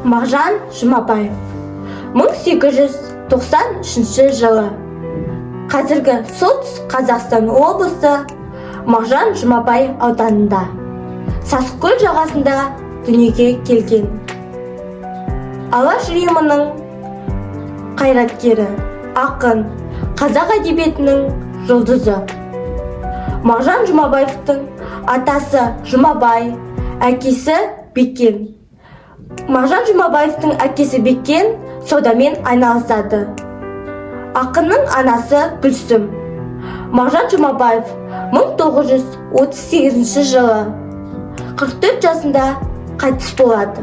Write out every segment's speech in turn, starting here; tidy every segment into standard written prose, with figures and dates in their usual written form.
Мағжан Жұмабаев 1893 жылы қазіргі Солтүстік Қазақстан облысы Мағжан Жұмабай ауданында, Сасықкөл жағасында дүниеге келген. Алаш ұйымының қайраткері, ақын, қазақ әдебиетінің жұлдызы. Мағжан Жұмабаевтың атасы Жұмабай, әкесі Бекен. Мағжан Жұмабаевтың әкесі Бекен саудамен айналысады. Ақынның анасы Гүлсім. Мағжан Жұмабаев 1938 жылы 44 жасында қайтыс болады.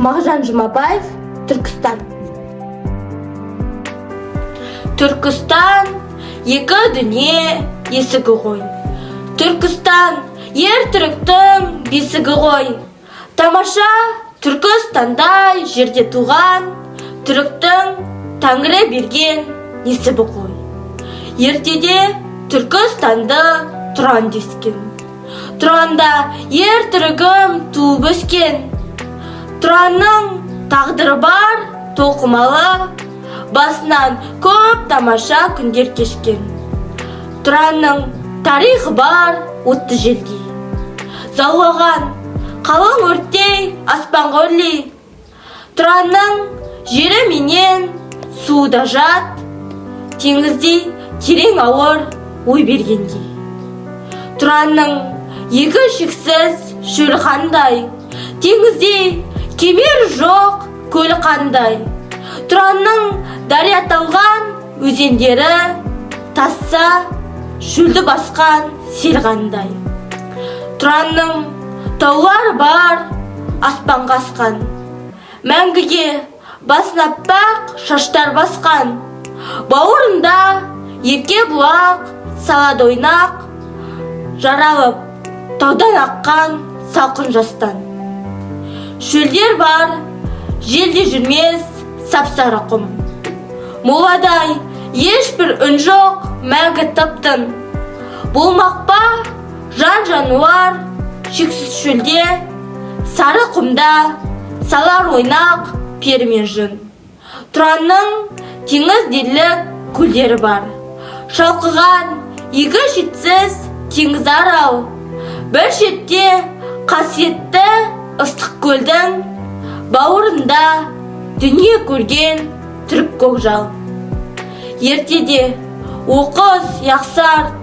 Мағжан Жұмабаев, Түркістан. Түркістан екі дүние есігі ғой. Түркістан ер түріктің бесігі ғой. Тамаша Түркістандай жерде туған түріктің тәңірі берген несібі ғой. Ертеде Түркістанды Тұран дескен. Тұранда ер түрігім туып өскен. Тұранның тағдыры бар толқымалы, басынан көп тамаша күндер кешкен. Тұранның тарихы бар отты желдей. Заулаған қалың өрттей аспанға өрлей. Тұранның жері менен суы да жат, теңіздей терең ауыр ой бергендей. Тұранның екі шексіз шөлі қандай, теңіздей кемер жоқ көлі қандай. Тұранның дария аталған өзендері тасса, шөлді басқан сел қандай. Тұранның таулары бар аспанға асқан, мәңгіге басын аппақ шаштар басқан. Бауырында ерке бұлақ салады ойнақ, жаралып таудан аққан салқын жастан. Шөлдер бар, желде жүрмес сап-сары құм. Моладай ешбір үн жоқ, мәңгі тып-тын. Болмақ па жан жануар шексіз шөлде, сары құмда салар ойнақ пері мен жын. Тұранның теңіз дерлік көлдері бар. Шалқыған екі шетсіз теңіз Арал. Бір шетте қасиетті ыстық көлдің бауырында дүние көрген түрік көкжал. Ертеде Оқыс, Яқсарт,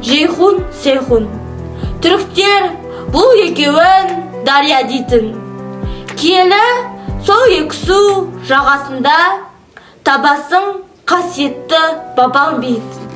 Жейхун, Сейхун. Түріктер бұл екеуін дария дейтін. Киелі сол екі су жағасында табасың қасиетті бабаң бейітін.